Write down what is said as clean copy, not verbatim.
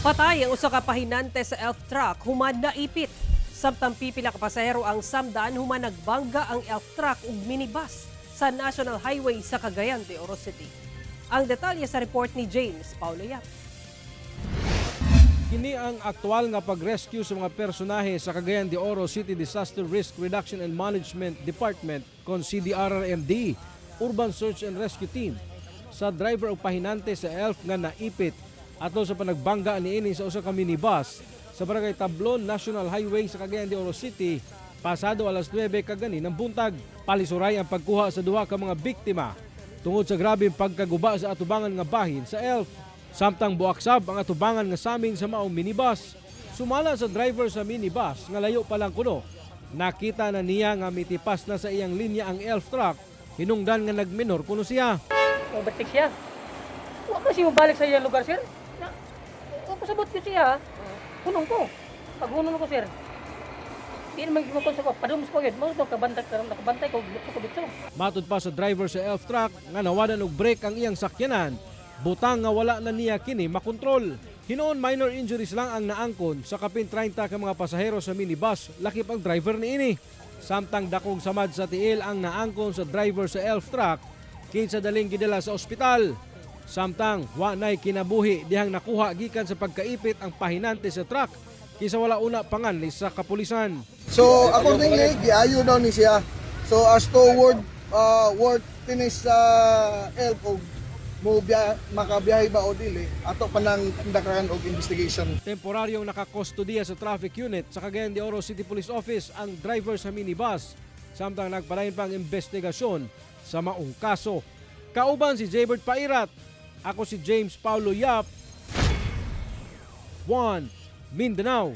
Patay ang usa ka pahinante sa elf truck human naipit. Samtang pipila ka pasahero ang samdan human nagbangga ang elf truck ug minibus sa National Highway sa Cagayan de Oro City. Ang detalye sa report ni James Paulo Yap. Kini ang aktual nga pag-rescue sa mga personahe sa Cagayan de Oro City Disaster Risk Reduction and Management Department kon CDRRMD Urban Search and Rescue Team sa driver o pahinante sa ELF nga naipit atol sa panagbangga niini sa usa ka minibus sa Barangay Tablon, National Highway sa Cagayan de Oro City pasado alas 9 kagani ng buntag. Palisuray ang pagkuha sa duha ka mga biktima tungod sa grabeng pagkaguba sa atubangan nga bahin sa ELF. Samtang buaksab ang atubangan nga samin sa maong minibus. Sumala sa driver sa minibus nga layo pa lang kuno, nakita na niya nga mitipas na sa iyang linya ang ELF truck, hinungdan nga nagminor kuno siya. Overtake siya. Wa man siya balik sa iyang lugar, sir. Na, wa ko sabot ko siya. Hunong ko. Pag hunong ko, sir. Di naman ko sa ko. Padums ko yun. Mo to kabantay karon, nakabantay ko bitso ko bitso. Matud pa sa driver sa ELF truck nga nawadan og brake ang iyang sakyanan, butang nga wala na niya kini makontrol. Hinuon minor injuries lang ang naangkon sa kapin 30 ka mga pasahero sa minibus, lakip ang driver niini. Samtang dakong samad sa tiil ang naangkon sa driver sa ELF truck kinsa daling gidala sa ospital. Samtang wa nay kinabuhi dihang nakuha gikan sa pagkaipit ang pahinante sa truck kinsa wala una panganli sa kapulisan. So accordingly, giayo daw ni siya. So as to word word finish sa elf og mo biya, makabiyahe ba o dili, ato pa nang tindakan og investigation. Temporaryong nakakustudiya sa traffic unit sa Cagayan de Oro City Police Office ang driver sa minibus samtang nagpadayon pa ang investigasyon sa maong kaso. Kauban si Jaybert Pairat. Ako si James Paulo Yap. 1 Mindanao.